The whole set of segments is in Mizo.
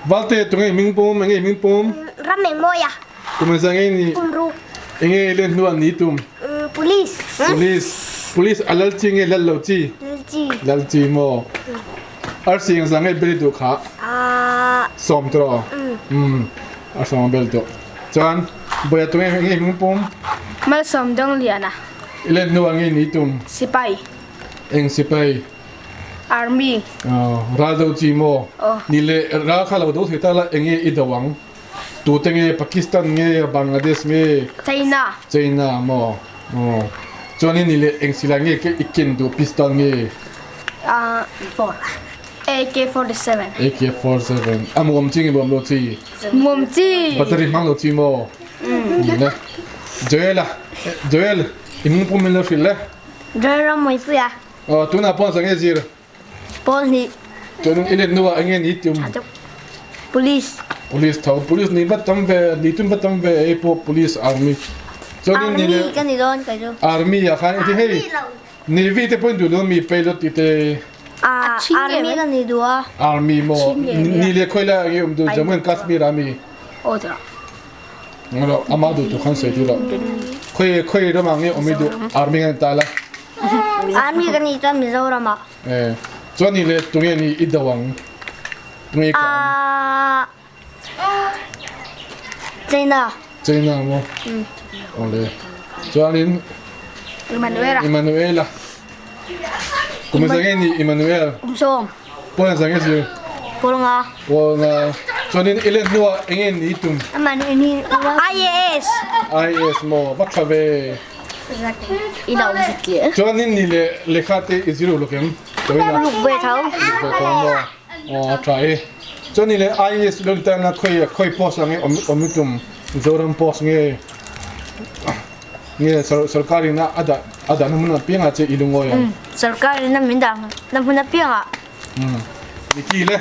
Valte tunge i hming pum enge i hming pum? Ram engmawi a. Kum engzah nge i nih? Kum ruk. Enge i len hnuah ni tum? Police. Police. Police a lal chi nge lal lo chi? Lal chi. Lal chi maw? Arsi engzah nge bel i duh kha? Sawm tawh. Umm. A sawm a bel duh. Chuan Bawia tunge enge i hming pum? Malsawm Dongliana. I len hnuah nge ni tum? Sipai. Eng sipai? Army. Ral do chi maw? Ni le ral kha lo do thei ta la enge i do ang? Tute nge Pakistan nge Bangladesh nge? China. China maw? Aw. Chuanin ni le eng silai nge ke i ken duh pistol nge? AK-47. AK-47. A muam chi nge muam lo chi? Muam chi. Battery hmang lo chi maw? Ni le. Joel a. Joel, i mung pum in lo hrilh le. Joel ram muipuia. Aw tunah pawh zang e zir. Pawl hnih. Chuan i let hnuah enge ni tum? Police. Police tho. Police ni va tam ve, ni tum va tam ve ei pawh police army. Chuan in ni le. Army ka ni dawn kai chu. Army ah khan i ti hei. Navy te pawh in duh lo mi pilot ti te. Ah army ka ni duh a. Army maw? Ni le khawi lai ah nge um duh Jammu and Kashmir ah mi? Aw tira. Ngolo ama duh tu khan sawi ti lo. Khawi khawi ram ah nge um i duh army kan ta la. Army kan nih chuan Mizoram ah. Eh, chuan ni le tunge ni i do ang? Tunge ka ang? China. China mo. Ole. Chuanin Emanuela. Emanuela. Kum zange ni Emmanuel. Kum sawm. Pawn zange zir. Pawl nga. Pawl nga. Chuanin ilen hnuah enge ni tum? IAS. IAS mo. Va tha ve. Chuanin ni leh lehkha te i zir uluk em? Uluk ve tho. Uluk ve tho maw? Aw a tha e. Chuanin leh IAS lo ni tan a khawi khawi post ang nge awm awm i tum? Mizoram post nge nge sarkar in a dah a dahna hmun apiangah che i lungawi ang? Sarkar in a min dahna hmun apiangah. Niki le.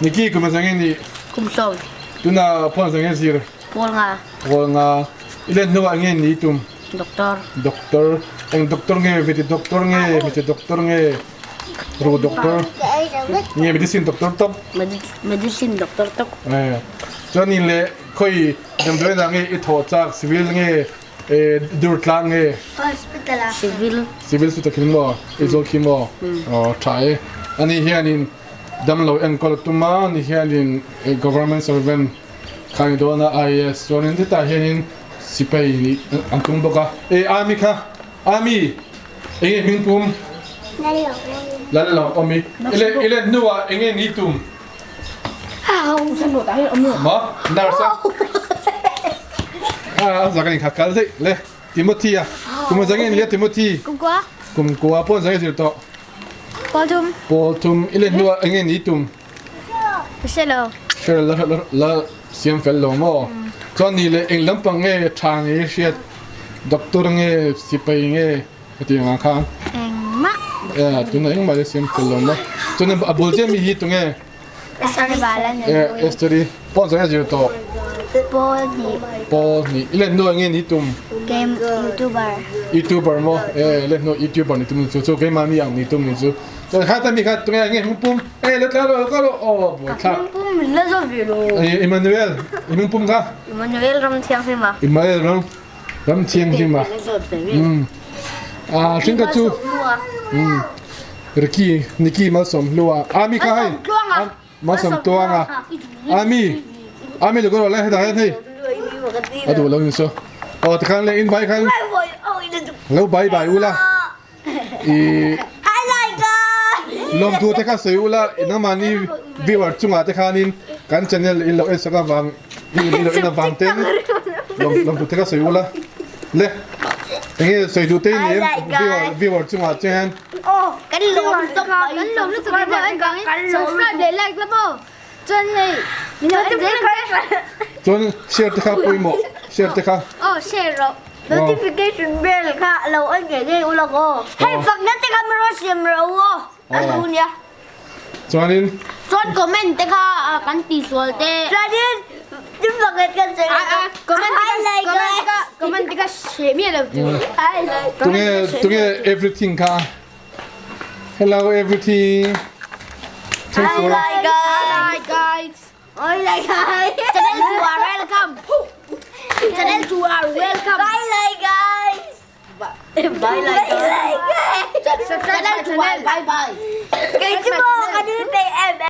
Niki kum a zang nge ni? Kum sawm. Tuna phone zang nge zir? Pawl nga. Pawl nga. I let hnuah nge ni tum? Doctor. Doctor. Eng doctor nge? Veti doctor nge? Hmeichhe doctor nge? Ru doctor. Nge medicine doctor top? Medicine doctor top. Eh. Chuan in le khoi damdawi nge i thawh chak civil nge durtlang nge? Hospital ah. Civil. Civil su ta khin maw? I zawl khi maw? Oh tha e. Ani hianin damlo enkawl tuma ni hianin government servant Kha ni dawn a IAS chuanin hetah hianin sipai nih an tum bawk a. E Army kha Army enge hming pum? Lal lo awmi. Ile ile hnuah enge ni tum? Ma nurse a. A zak ani kha kal daih le Timothy a. Kum zang nge ni a Timothy? Kum kua. Kum kua pawh zang nge zir tawh? Pawl thum. Pawl thum ile hnuah enge ni tum? Hre lo. Hre la la siam fel lo maw? Chuan ni leh eng lampang nge tha nge i hriat? Doctor nge sipai nge hetiang ang khan? Engmah. Eh tuna engmah le siam fel lo maw? Chuan a bul che mi hi tunge? Esther Balan. Eh Esther i pawn zawng e zir tawh? Pawl hnih. Pawl hnih. I let hnu ah nge ni tum? Game YouTuber. YouTuber maw? Eh let hnu YouTuber ni tum ni chu chu keimahni ang ni tum ni chu. Chuan kha ta mi kha tunge nge hming pum eh lo tla ro ka ro aw buai thlak. Hming pum min la zo ve lo. Emmanuel i hming pum kha. Emmanuel ram thianghlim a. Emmanuel ram ram thianghlim a. Um ah hring ka chu. Um Ricky Nicky malsawm hlua ami kha hei. Malsawm tuanga. Ami ami lo ko ro le heta hian hei. A duh lo ni so. Aw tikhan le in vai khan lo bye bye ula. I lawmthu te kha sawi ula nangmahni viewer chungah te khanin kan channel in lo en sak avang in lo en avang ten lawmthu te kha sawi ula le enge sawi duh te in viewer viewer chungah che hian kan lawm kan lawm lutuk kan subscribe leh like la maw chuan hei min lo en zel ang che chuan share te kha pawimawh share te kha aw share rawh Notification bell kha lo on ngei ngei u lawk aw. Hei fakna te kha min rawn siam rawh u aw. A hlu nia. Chuanin. Chuan comment te kha kan tihsual te. Chuanin tin pakhat kan sawi leh a. Comment te kha comment te kha hreh miah lo tur. Tunge tunge everything kha. Hello everything. thleng sual a. Bye Bye guys. Bye guys. Channel 2 are welcome. Channel 2 are welcome. Bye like guys. Bye like guys. Subscribe my channel. Bye bye. Kei chu maw ka nui peih em em.